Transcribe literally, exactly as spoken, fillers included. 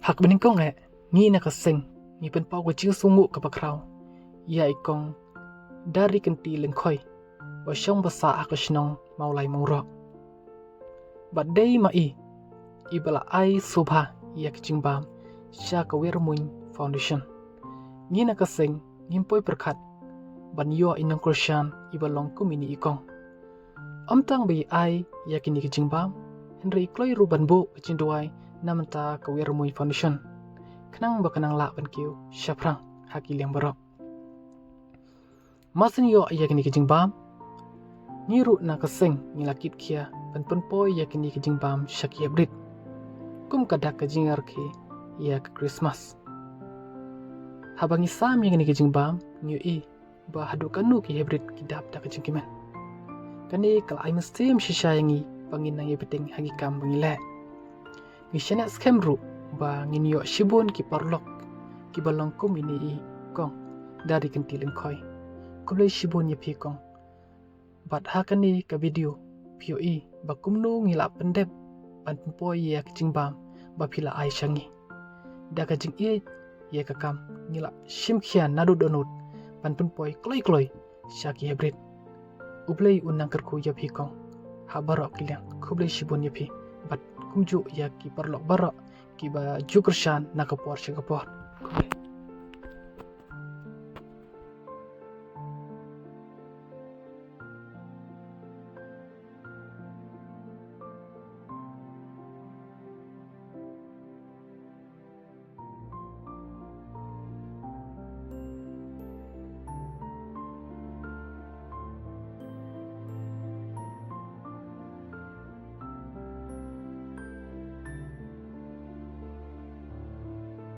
Ha kaba nyngkong eh, ngi na ka seng ngi pynpaw ka jingsngewnguh kaba khraw ïa i kong Dari Kynti Lyngkhoi, ba shong ba sah ha ka shnong Mawlai Mawroh. Bad dei ma i, i ba la ai sngewbha ïa ka jingbam sha ka Wermuin Foundation. Ngi na ka seng ngim poi pyrkhat ban ïoh i nongkyrshan i ba long kum ine i kong. Ym tang ba i ai ïa kine ki jingbam, hynrei i kloi ruh ban buh ka jingduwai na mynta ka Wermuin Foundation, khnang ba kan nang lah ban kiew shaphrang ha ki liang baroh. Mar shen ïoh ïa kine ki jingbam, ngi ruh na ka seng ngi la kit khia ban pynpoi ïa kine ki jingbam sha ki heprit, kum ka dak ka jingïarakhe ïa ka Christmas. Haba ngi sam ïa kine ki jingbam, ngi ïohi ba haduh katno ki heprit ki dap da ka jingkmen. Kane ka la ai mynsiem shisha ïa ngi ba ngin nang ïa bteng ha ki kam ba ngi leh. Ngi shaniah skhem ruh ba ngin ïoh shibun ki paralok ki ba long kum ine i kong Dari Kynti Lyngkhoi. Khublei shibun ïa phi kong. Bad ha kane ka video phi ïohi ba kumno ngi la pyndep ban pynpoi ïa ka jingbam ba phi la ai sha ngi. Da ka jingïeit ïa ka kam, ngi la shim khia naduh dohnud ban pynpoi kloi kloi sha ki heprit. U Blei un nang kyrkhu ïa phi kong ha baroh ki liang. Khublei shibun ïa phi bad kumjuh ïa ki paralok baroh ki ba ju kyrshan na ka por sha ka por.